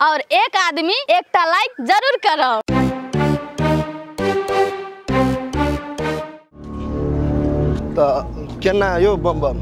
और एक आदमी एकटा लाइक जरूर करब। तो केना यो बम बम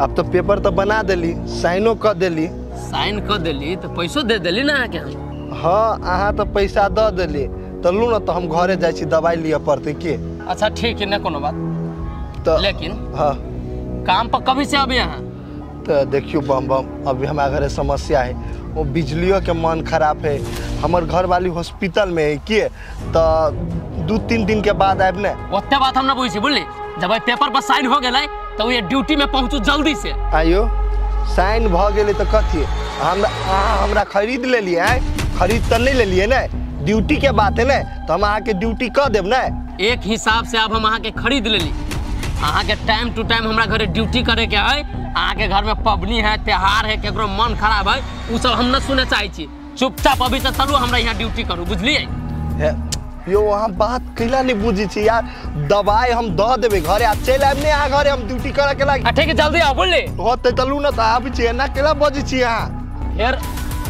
अब तो पेपर तो बना देली, साइनो क देली। साइन क देली तो पैसो दे देली ना अहाँ के हम? हाँ अहाँ तो पैसा the देली। तो लू ना तो हम घरे जाइ छी, दवाई लिअ पड़तै के। अच्छा ठीक है ना, कोनो बात। तो लेकिन हाँ काम पर कभी से अभी अहाँ? तो देखियो बम बम अभी हमारा घरे समस्या है, वो बिजलियों के मन खराब है, हमार घर वाली हॉस्पिटल में है के, तो 2-3 दिन के बाद आब ने। ओते बात हम ना बुझी बुझली, जब पेपर पर साइन हो गेलै तो ये ड्यूटी में पहुंचू जल्दी से। आयो साइन भ गेलै तो कथी हम हमरा खरीद लेलिए? आय खरीद तो नहीं लेलिए ने, ड्यूटी के बात है ने, तो हम अहाँ के ड्यूटी क देब ने। एक हिसाब से अब हम अहाँ के खरीद लेली, अहाँ के टाइम टू टाइम हमरा घरे ड्यूटी करे के है। अहाँ के घर में पबनी है, त्योहार है, केकरो मन खराब है, उ सब हम न सुने चाहे छी। चुपचाप अभी से चलू हमरा यहाँ ड्यूटी करू, बुझलिए? यो अहाँ बात कैला नहीं बुझी छी यार, दवाई हम the देबै घरे, आ चलि आयब ने अहाँ घरे, हम ड्यूटी करे के लागी। ठीक है जल्दी आउ बुझली? होतै चलू ना, तो आबै छी, एना कैला बजै छी अहाँ? फेर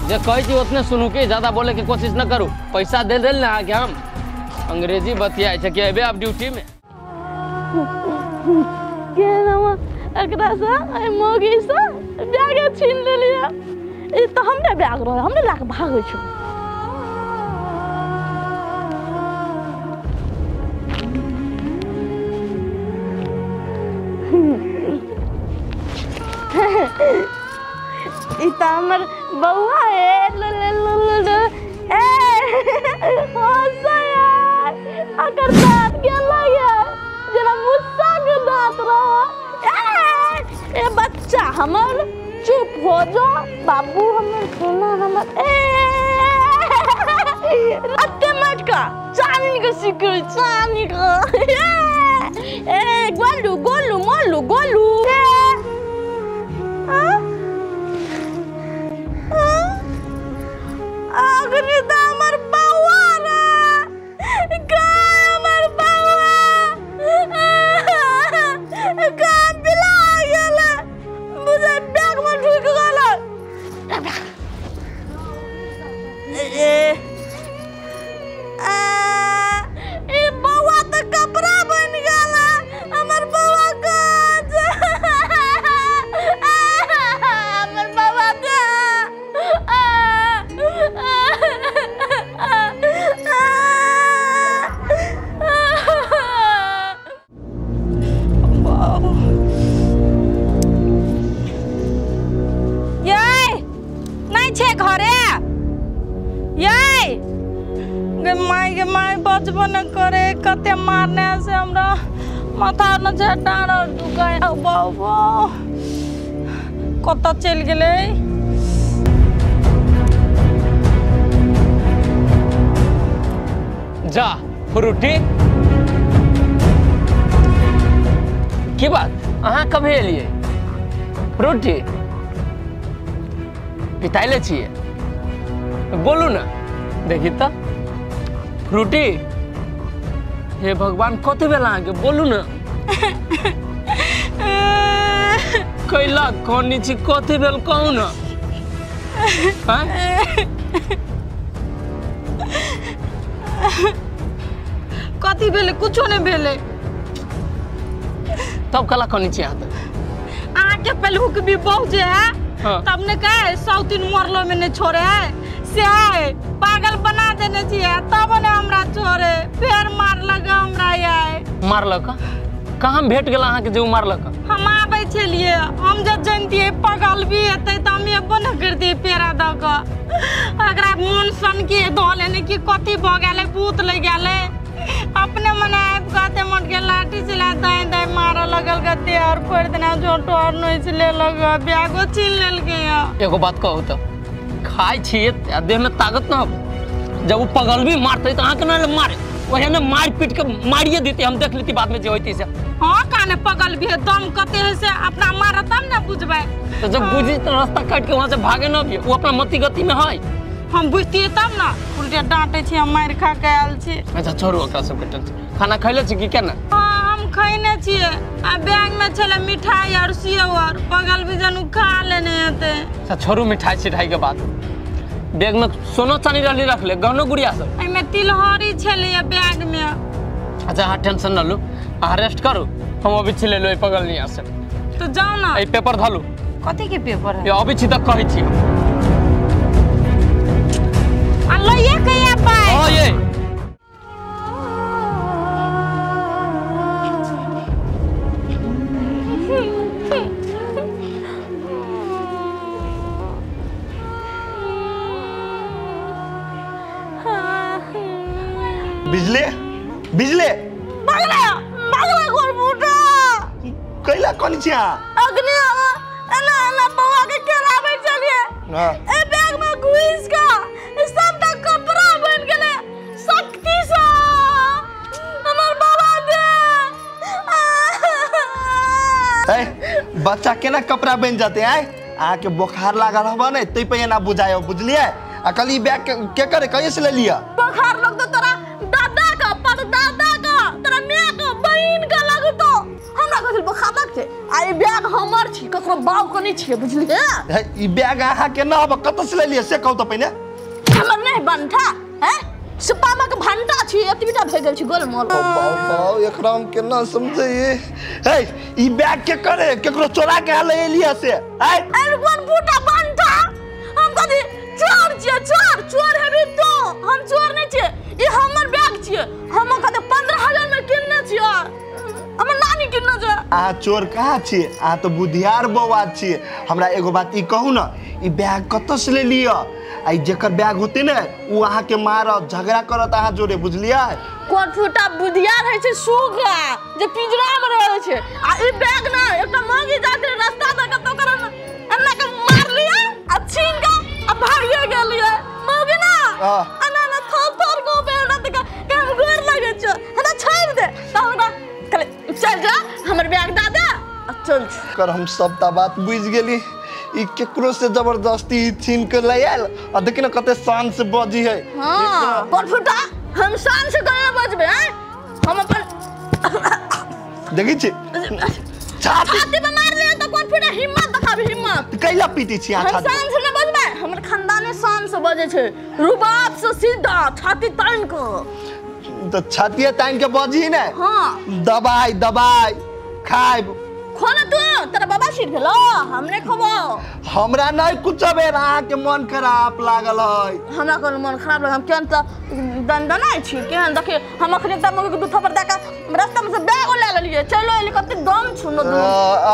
जे कहै छी ओतने सुनू के, ज्यादा बोले के कोशिश न करू। पैसा दे देल ना अहाँके, हम अंग्रेजी बतियाइ छै कि अयबै आब ड्यूटी में। एकरा से एहि मौगी से बैगे छीन लेलियै, ई तऽ हमरे बैग रहै, हमरे लए कऽ भागै छौ। ई तऽ हमर बौआ है, ले ले ले ले ए हंसै यार, अकर दाँत गेलै जेना मुस्सा के दाँत रह। ए बच्चा हमर चुप हो जो बाबू हमर सोना हमर। ए अत्ते मटका चानी के सिकरी चानी के। ए गोलू गोलू मोलू गोलू। अगनी त हमर बौआ रे, का हमर बौआ का बिला गेल, बुझे बैग में ढुक गेल। ए ए बौआ त कपड़ा बन गेल, हमर बौआ काज, हमर बौआ का। माय गे माय बचबो न करे, कते मारने से हमरा माथा न छै डाँड़ और दुखाय। बाबा कतऽ चलि गेलै? जा फ्रूटी की बात, अहाँ कभी एलियै? फ्रूटी पिताइले छियै? बोलू ना देखी तऽ फ्रूटी। हे भगवान कथी भेल अहाँके? बोलू ना। कैला कनी छी, कथी भेल कहू ना? कथी भेलै? कुछो नहि भेलै। तब कला कनी छी अहाँ? अहाँके पहलुक भी बहु जे है, तब ने कहे 103 मरलो में नहीं छोड़े है, से है पागल बना देने छियै, तब ने हमरा छोड़े, फेर मारलक हमरा। आय मारलक? कहाँ भेट गेल अहाँके जे ओ मारलक? हम आबै छलियै, हम जब जनतियै पगल भी हेतै तऽ हम एबो न करतियै पेड़ा दऽ कऽ। एकरा मोन सनके धऽ लेने कि कथी भऽ गेलै, भूत लागि गेलै। अपने मने आबि कऽ हाथे मोटके लाठी चला दाएँ दाएँ मारऽ लगल, गते और फोड़ि देना, झोंटो और नोचि लेलक, बैगो छीन लेलकै। एगो बात कहू तऽ खाइ छियै देह में ताकत ना हो, जब वो पगल भी मारते तो अहाँके ना मारे, वही ने मार पीट के मारिए देते, हम देख लेती बाद में जे होती से। हाँ काने पगल भी है, दम कते है से अपना मारत तब ना बुझबै। तो जब बुझी तो रास्ता काट के वहाँ से भागे ना भी, वो अपना मति गति में है। हम बुझतियै तब ना, उल्टे डांटे छी, हम मारि खा के आयल छी। अच्छा छोड़ू ओकरा सबके टेंशन। खाना खैले छी की केना? हाँ हम खैने छियै, आ बैग में छलै मिठाई और सेव और, पगल भी जनू खा लेने हेतै। अच्छा छोड़ू मिठाई सिठाई के बात। बैग में सोनो चानी रहली रखले गहनो गुड़िया सब एमे तिलहरी छलै बैग में। अच्छा अहाँ टेंशन न लू, अहाँ रेस्ट करू, हम अभी छी ले लो पगलनिया से। तो जाओ ना। ए पेपर धलू। कथी के पेपर है? ये अभी छी तक कहै छी। आ लइए के आ पाई। हां ये बिजली बिजली भागले भागले गोर बूटा कैला कोनी छिया अग्नि आवा एना एना बौआ के केराबै चलिए। हां ए बैग में घुस के सबटा कपड़ा बन गेले शक्ति से हमर बाबा दे। ए बच्चा केना कपड़ा बन जाते हैं? आ के बुखार लागल हबा नै तै पे एना बुझायो बुझलिए। आ कल ई बैग के करे कहिए से ले लिया? बुखार लगतो तोरा दादा का परदादा का तोरा my का बहिन का लगतो। हमरा कथि बुखार लगते? आ ई बैग हमर छी, ककरो बाप के नै छी बुझलिए। ई बैग अहाँ के न हब, कत से ले लिया से कहू त पहिने। हमर नै बनठा हैं सुपामा के भंटा छी एतबीटा भे गेल छी गोलमोल। बाप एकरा हम केना समझे? हे ई बैग के करे केकरो चोरा के ले लिया से? आय अरे कोन बूटा बनठा हम कथि चोर छियै? चोर चोर हेबी तो हम चोर नै छियै, ई हमर बैग छियै, हम कते 15,000 में किनने छियै, हमर नानी किनने छै। अहाँ चोर कहाँ छियै? अहाँ तऽ बुधियार बौआ छियै। हमरा एगो बात ई कहू न, ई बैग कतऽ से ले लिअ? आ ई जेकर बैग होतै ने उ अहाँ के मारत झगड़ा करत अहाँ जोरे बुझलियै। कोन फूटा बुधियार होइ छै सुगा जे पिंजरा में रहै छै। आ ई बैग न एकटा महगी जात रहे रास्ता दऽ कतौ कर एना के मारलियै आ छीन के आ भागिए गेलियै। मौगी ना एना एना थर थर को पे हमरा तऽ के हम गोर लगै छौ, हमरा छोड़ि दे। तऽ हमरा कहलै चल जा हमर बैग दऽ दे आ चल। कर हम सबटा बात बुझि गेली। ई केकरो से जबरदस्ती छीन के ले आयल आ देखी न कते शान से बजी है। हां कोन फूटा हम शान से केना बजबै? हैं हम अपन देखै छी छाती पे मार लियो तऽ कोन फूटा हिम्मत देखाबी हिम्मत। कैला पीटी छी अहाँ? हम शान से न बजबै, हमर खानदाने शान से बजै छै, रुबाब से सीधा छाती तानि के। तऽ छातीए तानि के बजी ने? हां दबाई दबाई खाइब। खो ना तू, तेरा बाबा सीट भेलो, हम नहीं खबो। हमरा नहीं कुछ बेर अहाँ के मन खराब लागल है। हमरा कोनो मन खराब लागल? हम केहन तऽ दनदनाइ छी केहन देखिए। हम अखनी तऽ मम्मी के दू थप्पड़ दऽ के रास्ता में से बैगो ले लेलियै, चलो एली कते दम छु न।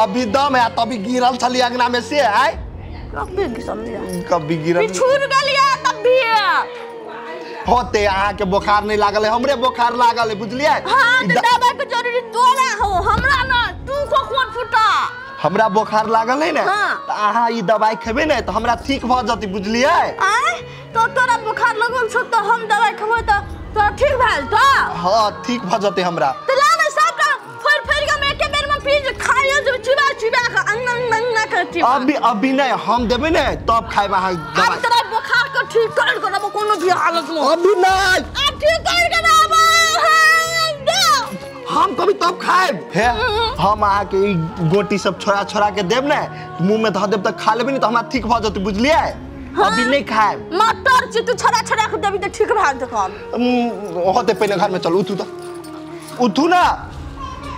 अभी दम है तभी गिरल छली अंगना में से आय। कभी गिरल कभी गिरल पिछुर गेलियै तब भी होते। अहाँ के बुखार नहीं लागल है, हमरे बुखार लागल है बुझलियै। हां तऽ दवाई के जरूरी तोरा हो हमरा न। तू को कोन फुटा? हमरा बुखार लागल है ने त अहाँ ई दवाई खेबै ने त हमरा ठीक भ जतै बुझलियै। आय तो तोरा बुखार लागल छौ त हम दवाई खेबै त तोरा ठीक भए जेतौ? हां ठीक भ जतै हमरा। त ला ने सबटा फोड़ फोड़ के हम एके बेर में पी खाइयो जेबै चिबा चिबा के अंग अंग अंग के। अभी अभी नहीं हम देबै ने तब खाइब अहाँ दवाई। अब तोरा बुखार के ठीक कर के रहबो कोनो भी हालत में। अभी नहीं अब ठीक कर के रहबो हम कभी तब खाएब। हे हम अहाँ के ई गोटी सब छोड़ा छोड़ा के देब ने मुंह में धऽ देब त खा लेबै ने त हमरा ठीक भ जतै बुझलियै। अभी नहीं खाएब। मटर छी तू छोड़ा छोड़ा के देबी त ठीक भए जेतै काम। होते पहिने घर में चल उठू त उठू ना।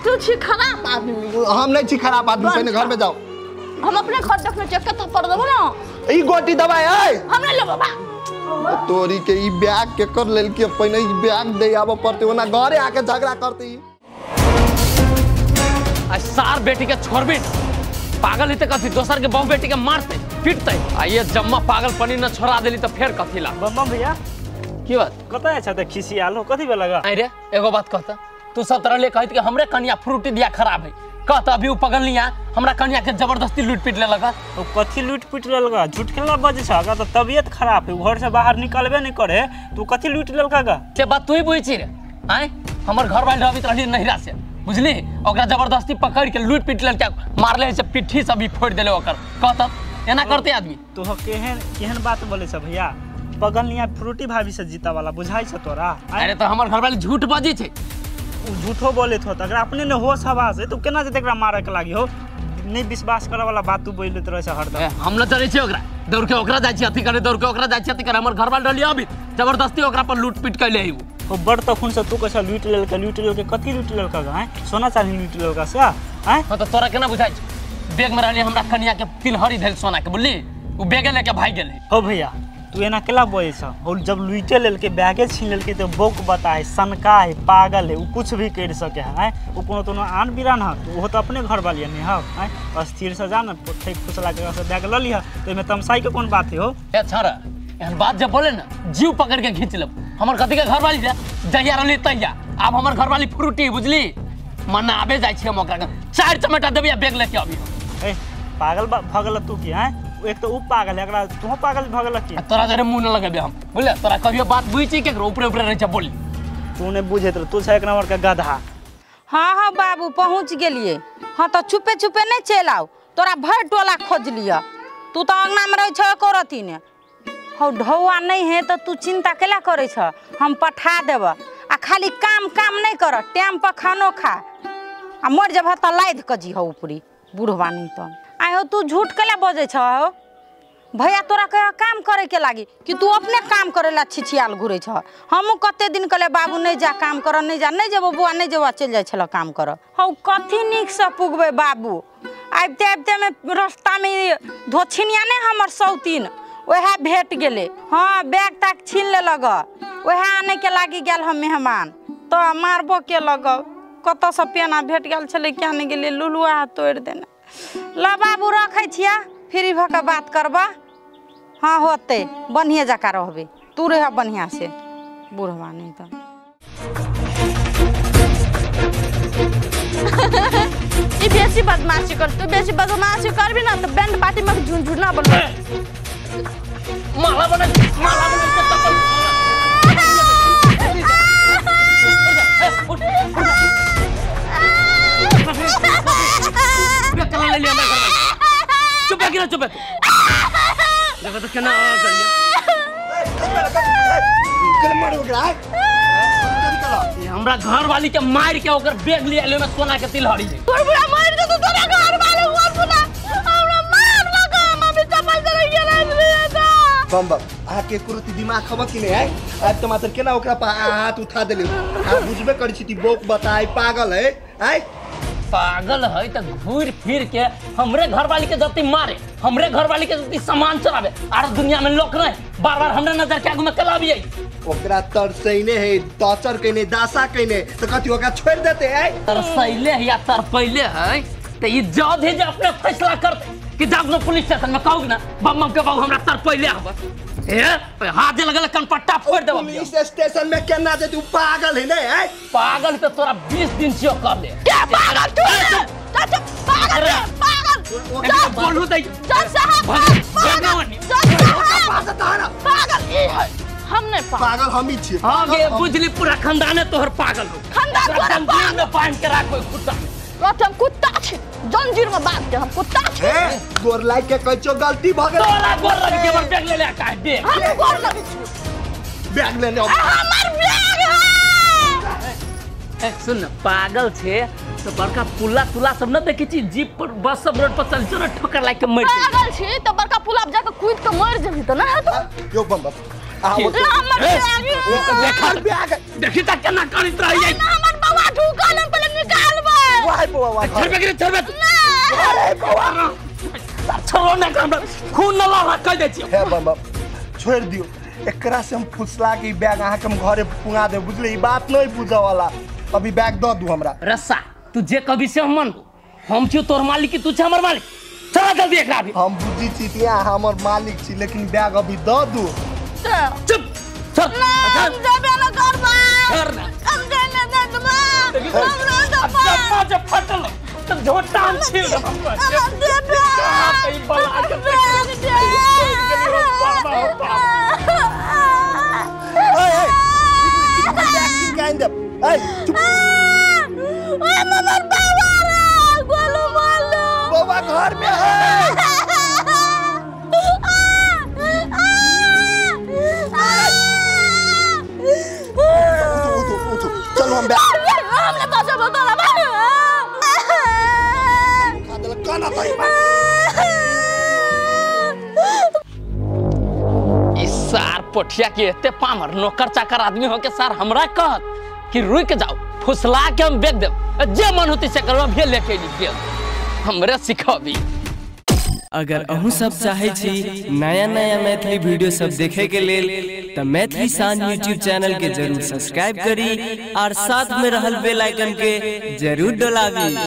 तू छी खराब आदमी। हम नहीं छी खराब आदमी, पहिने घर में जाओ। हम अपने घर देखने छियै कत थप्पड़ देबो ना। ई गोटी दवाई है हम नहीं लेबो बा। तोरी के ई बैग के कर लेलकी, पहिने ई बैग दे आबऽ पड़तै ओना घरे आके झगड़ा करतै। आ सार बेटी के छोड़बी पागल हेतै कथी दोसर के बहु बेटी के मारतै पीटतै। आ ये जम्मा पागल पनी न छोड़ा देली त फेर कथी ला। बम बम भैया की बात कतऽ अच्छा त खिसियालो कथी बेला लगा? अरे एगो बात कहता तू सब तरह ले कहत कि हमरे कनिया फ्रूटी दिया खराब है, कहता अभी उ पगलनिया हमरा कनिया के जबरदस्ती लूट पीट लेलक। ओ कथी लूट पीट लेलक? झूठ केना बजै छ? अगर त तबियत खराब है घर से बाहर निकलबे नहीं करे तू कथी लूट लेलक गा? से बात तू ही बुझै छी रे। आय हमर घर वाली रहबित रहली नहिरा से बुझली, ओकरा जबरदस्ती पकड़ के लूट पीट लेलक मारले से पिट्ठी सब भी फोड़ देले ओकर। कहता एना करते आदमी। तो केहन केहन बात बोले छ भैया? पगलनिया फ्रूटी भाभी से जीता वाला बुझाई छ तोरा? अरे तो हमर घर वाली झूठ बजै छै। उ झूठो बोले हो त अपने ने होश हवास है तो केना जेते एकरा मारे के लागी हो? नहीं विश्वास करे वाला बात तू बोलैत रहे छ हरदम। हम न चलै छी ओकरा, दौड़ के ओकरा जाइ छी अथी करे, दौड़ के ओकरा जाइ छी अथी करे। हमर घर वाला डलिया अभी जबरदस्ती ओकरा पर लूट पीट कैले है। ओ बड़ तखुन से तू कैसा लूट लेलका, लूट लेलके कथी लूट लेलका हैं? सोना चांदी लूट लेलका से हैं? हां तो तोरा केना बुझाइ छै? बैग में रहली हमरा कनिया के तिलहरी धैल सोना के, बुझली? उ बैगे लेके भाग गेलै। हो भैया तू एना केला बजै छ? और जब लूटे लेलके बैगे छीन लेलके तो बौक बताए सनका है पागल है, उ कुछ भी कर सके है। उ कोनो तो आन बिरान है, तो वो तो अपने घर वाली नहीं है हैं। अस्थिर से जा न ठेक फुसला के से बैग ल लिह, तो एमे तमसाई के कोन बात है हो? ए छोरा एहन बात जब बोले ना जीव पकड़ के खींच लब। हमर कथी के घर वाली जहिया रहली तहिया, आब हमर घर वाली फ्रूटी बुझली मनाबे जाइ छी हम ओकरा के। 4 चमेटा देबी आ बैग लेके अबी। ए पागल भगल तू की हैं? एक तो उ पागल है, एकरा तू पागल भगल की? तोरा जरे मुंह न लगेबे हम, बुझले? तोरा कहियो बात बुझी छी केकरो ऊपरे ऊपरे रहै छै बोली। तू ने बुझैत रह, तू छै एक नंबर के गधा। हां हां बाबू पहुंच गेलिए। हां तो छुपे छुपे नहीं चल आओ, तोरा भर टोला खोज लिया। तू तो अंगना में रहै छ एको रति ने। हौ ढौआ नहीं है तो तू चिंता केला करै छ? हम पठा देब। आ खाली काम काम नहीं कर, टाइम पर खानो खा, आ मर जब त लाद के जी हौ ऊपरी बुढ़वा नहीं तो। आय हो तू झूठ केला बजै छ हो? भैया तोरा कह काम करे के लागी कि तू अपने काम करे ला छिछियाल घुरै छ? हमहू कते दिन कहले बाबू नहीं जा काम कर, नहीं जा, नहीं जेबो बुआ नहीं जेबो, चलि जाइ छल काम कर। हौ कथी नीक से पुगबै बाबू? आबिते आबिते में रास्ता में धोछिनिया नहीं हमर सौतीन वएह भेट गेलै। हाँ बैग ताग छीन लेलक, वएह आने के लागी गेल हम मेहमान, तो मारबो केलक। कतऽसँ पेना भेट गेल छलै क्या नहि गेलै, लुलुआ तोड़ि देने। ल बाबू रखै छियै, फ्री भऽ कऽ बात करबह। हाँ होतै, बढ़िएँ जकाँ रहबै, तू रह बढ़िआँ से बुढ़वा नहीं तऽ। ई बेसी बदमाशी कर, तू बेसी बदमाशी करबी ना तो बैंड पार्टी में झुनझुना बनबै। माला बना, माला बना के तपल। चला ले लिया मैं घर में। चुप है कि चुप है तू? देखो तो केना करिया। हमरा घर वाली के मार के ओकर बैग ले आइलो में सोना के तिलहरी है। तोर बुढ़ा मार दे तो तोरा घर वाले हुआ सुना। हमरा मार लगा मम्मी चप्पल चले गेल रे। बम बम अहाँ के एको दिमाग खबर कि नहीं है? आज तो मात्र केना ओकरा पर हाथ उठा देली। अहाँ बुझबे करै छी बौक बताए पागल है। आय पागल है तो घूर फिर के हमरे घर वाली के जति मारे, हमरे घर वाली के जति सामान चरावे, आर दुनिया में लोग नहीं बार बार हमरे नजर के आगू में कलाबिए। ओकरा तरसैने है, टॉर्चर कइने, दासा कइने तो कथी ओकरा छोड़ देते है? तरसैले है या तरपैले है तो ई जज है जे अपने फैसला करते कि जाओ ना पुलिस स्टेशन में कहू ना बम बम के बाबू हमरा तरपैले हब। ए हाथ जे लगल कनपट्टा फोड़ देब। पुलिस स्टेशन में केना जे तू पागल है ने? है पागल तो तोरा 20 दिन से कर ले। के पागल तू? चाचा पागल पागल बोलू दे जज साहब पागल, जज साहब पागल ई है, हम नहीं पागल, हम ही छी। हां गे बुझली पूरा खानदान तोहर पागल हो। खानदान तोहर पागल में बांध के राखो कुत्ता। रथ हम कुत्ता छी, जंजीर में बांध के हम कुत्ता छी। ए गोर लाग के कहै छौ गलती भ गेल। तोरा गोर लग के हमर बैग ले ले का बैग। हम गोर लग छी, बैग ले ले हमर बैग है। ए सुन न पागल छे तो बड़का पुला तुला सब न देखै छी, जीप पर बस सब रोड पर चल छौ न ठोकर लाग के मर। पागल छी तो बड़का पुला पर जाके कूद के मर जेबही त ना हेतौ। यो बम बम हमर बैग देखा बैग देखी त केना करैत रहै। हमर बौआ ढुकल हम पहिले निकालबै। वाह बौआ वाह छोड़बे कि छोड़बे? अरे बौआ छोड़ो ना हमरा खून न लगा कह दै छी। हे बम बम छोड़ दियो, एकरा से हम फुसला के बैग अहाँ के हम घरे पुगा दे बुझले? ई बात नहीं बुझे वाला। अभी बैग the दू हमरा। रस्सा तू जे कभी से हम मन हम छियो तोर मालिक की तू छ हमर मालिक। चला जल्दी एकरा अभी। हम बुझी छी कि अहाँ हमर मालिक छी, लेकिन बैग अभी the दू। चुप चल ना हम जेबे न करबै, हम जेबे न देबा, हमरा दबा जब फटल त झोटा हम छील देब। हम देबे बला के ए ए चुप काइन दे। ए चुप ओए हमर बाबा रे गोलू मोलू बाबा घर में है। उठो उठो चलो हम बैग हमने बचाबो तोरा खा देलक काना तई। सार पोठिया के एते पामर नौकर चाकर आदमी हो के सार हमरा कहत कि रुक जाओ, फुसला के हम बेच देब, जे मन होती से करब, अभिये लेके अइली बेच, हमरे सिखबी। अगर अहूँ सब चाहे छी नया नया मैथिली वीडियो सब देखे के लेल त मैथिली शान यूट्यूब चैनल के जरूर सब्सक्राइब करी और साथ में रहल बेल आइकन के जरूर दबावी।